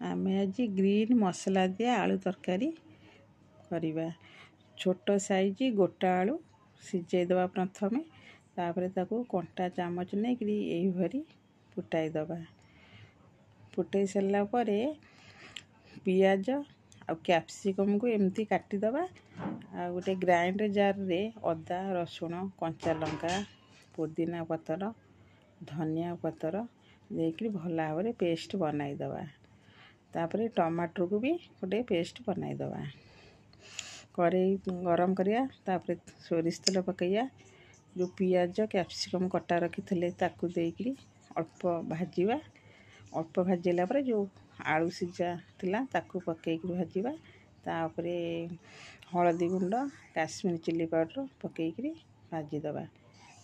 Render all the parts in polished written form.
ଆମେ ଆଜି ଗ୍ରୀନ୍ ମସଲା ଦିଆ ଆଳୁ ତରକାରୀ କରିବା। ଛୋଟ ସାଇଜ୍ ଗୋଟା ଆଳୁ ସିଝେଇ ଦେବା ପ୍ରଥମେ, ତାପରେ ତାକୁ କଣ୍ଟା ଚାମଚ ନେଇକରି ଏହିପରି ଫୁଟାଇ ଦେବା। ଫୁଟାଇ ସାରିଲା ପରେ ପିଆଜ ଆଉ କ୍ୟାପ୍ସିକମ୍କୁ ଏମିତି କାଟିଦେବା। ଆଉ ଗୋଟେ ଗ୍ରାଇଣ୍ଡର ଜାର୍ରେ ଅଦା, ରସୁଣ, କଞ୍ଚା ଲଙ୍କା, ପୋଦିନା ପତ୍ର, ଧନିଆ ପତ୍ର ଦେଇକରି ଭଲ ଭାବରେ ପେଷ୍ଟ ବନାଇଦେବା। ତାପରେ ଟମାଟୋକୁ ବି ଗୋଟେ ପେଷ୍ଟ ବନାଇଦେବା। କରେଇ ଗରମ କରିବା, ତାପରେ ସୋରିଷ ତେଲ ପକାଇବା। ଯେଉଁ ପିଆଜ କ୍ୟାପ୍ସିକମ୍ କଟା ରଖିଥିଲେ ତାକୁ ଦେଇକରି ଅଳ୍ପ ଭାଜିବା। ଅଳ୍ପ ଭାଜିଲା ପରେ ଯେଉଁ ଆଳୁ ସିଝା ଥିଲା ତାକୁ ପକାଇକରି ଭାଜିବା। ତାପରେ ହଳଦୀ ଗୁଣ୍ଡ, କାଶ୍ମୀର ଚିଲି ପାଉଡ଼ର ପକାଇକରି ଭାଜିଦେବା।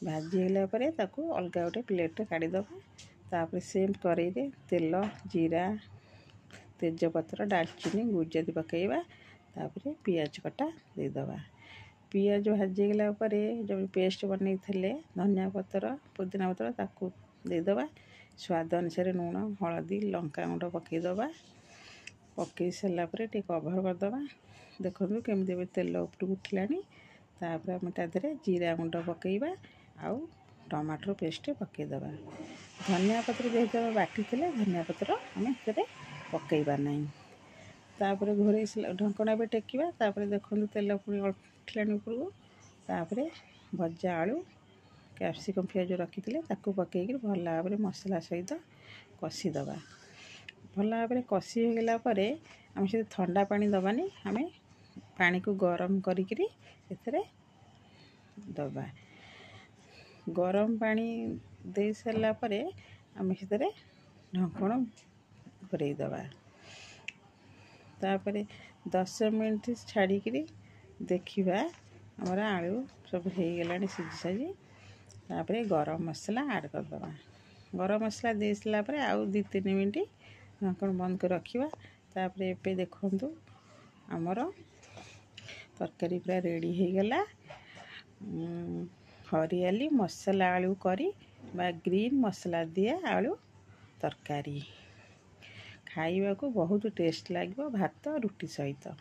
ଭାଜି ହେଲା ପରେ ତାକୁ ଅଲଗା ଗୋଟେ ପ୍ଲେଟ୍ରେ କାଢ଼ିଦେବା। ତାପରେ ସେମ୍ କରେଇରେ ତେଲ, ଜିରା, ତେଜପତ୍ର, ଡାଲଚିନି, ଗୁଜୁରାତି ପକାଇବା। ତାପରେ ପିଆଜ କଟା ଦେଇଦେବା। ପିଆଜ ଭାଜିଗଲା ପରେ ଯେଉଁ ପେଷ୍ଟ ବନେଇଥିଲେ ଧନିଆ ପତ୍ର, ପୁଦିନା ପତ୍ର ତାକୁ ଦେଇଦେବା। ସ୍ୱାଦ ଅନୁସାରେ ଲୁଣ, ହଳଦୀ, ଲଙ୍କା ଗୁଣ୍ଡ ପକାଇଦେବା। ପକାଇ ସାରିଲା ପରେ ଟିକେ କଭର୍ କରିଦେବା। ଦେଖନ୍ତୁ କେମିତି ଏବେ ତେଲ ଉପରକୁ ଉଠିଲାଣି। ତାପରେ ଆମେ ତା ଦେହରେ ଜିରା ଗୁଣ୍ଡ ପକାଇବା ଆଉ ଟମାଟୋ ପେଷ୍ଟ ପକାଇଦେବା। ଧନିଆ ପତ୍ର ଯେହେତୁ ଆମେ ବାଟିଥିଲେ, ଧନିଆ ପତ୍ର ଆମେ ସେଥିରେ ପକାଇବା ନାହିଁ। ତାପରେ ଘୋଡ଼େଇ ଢଙ୍କଣା ଏବେ ଟେକିବା। ତାପରେ ଦେଖନ୍ତୁ ତେଲ ପୁଣି ଉଠିଲାଣି ଉପରକୁ। ତାପରେ ଭଜା ଆଳୁ, କ୍ୟାପ୍ସିକମ୍, ପିଆଜ ରଖିଥିଲେ ତାକୁ ପକାଇକିରି ଭଲ ଭାବରେ ମସଲା ସହିତ କଷିଦେବା। ଭଲ ଭାବରେ କଷି ହେଇଗଲା ପରେ ଆମେ ସେଥିରେ ଥଣ୍ଡା ପାଣି ଦେବାନି, ଆମେ ପାଣିକୁ ଗରମ କରିକିରି ଏଥିରେ ଦେବା। ଗରମ ପାଣି ଦେଇ ସାରିଲା ପରେ ଆମେ ସେଥିରେ ଢଙ୍କଣ ଘୋଡ଼େଇ ଦେବା। ତାପରେ 10 ମିନିଟ୍ ଛାଡ଼ିକିରି ଦେଖିବା ଆମର ଆଳୁ ସବୁ ହେଇଗଲାଣି ସିଝି ସାଜି। ତାପରେ ଗରମ ମସଲା ଆଡ଼୍ କରିଦେବା। ଗରମ ମସଲା ଦେଇ ସାରିଲା ପରେ ଆଉ 2 3 ମିନିଟ୍ ଢାଙ୍କଣ ବନ୍ଦ କରି ରଖିବା। ତାପରେ ଏବେ ଦେଖନ୍ତୁ ଆମର ତରକାରୀ ପୁରା ରେଡ଼ି ହେଇଗଲା। ହରିଆଲି ମସଲା ଆଳୁ କରି ବା ଗ୍ରୀନ୍ ମସଲା ଦିଆ ଆଳୁ ତରକାରୀ ଖାଇବାକୁ ବହୁତ ଟେଷ୍ଟ ଲାଗିବ ଭାତ ରୁଟି ସହିତ।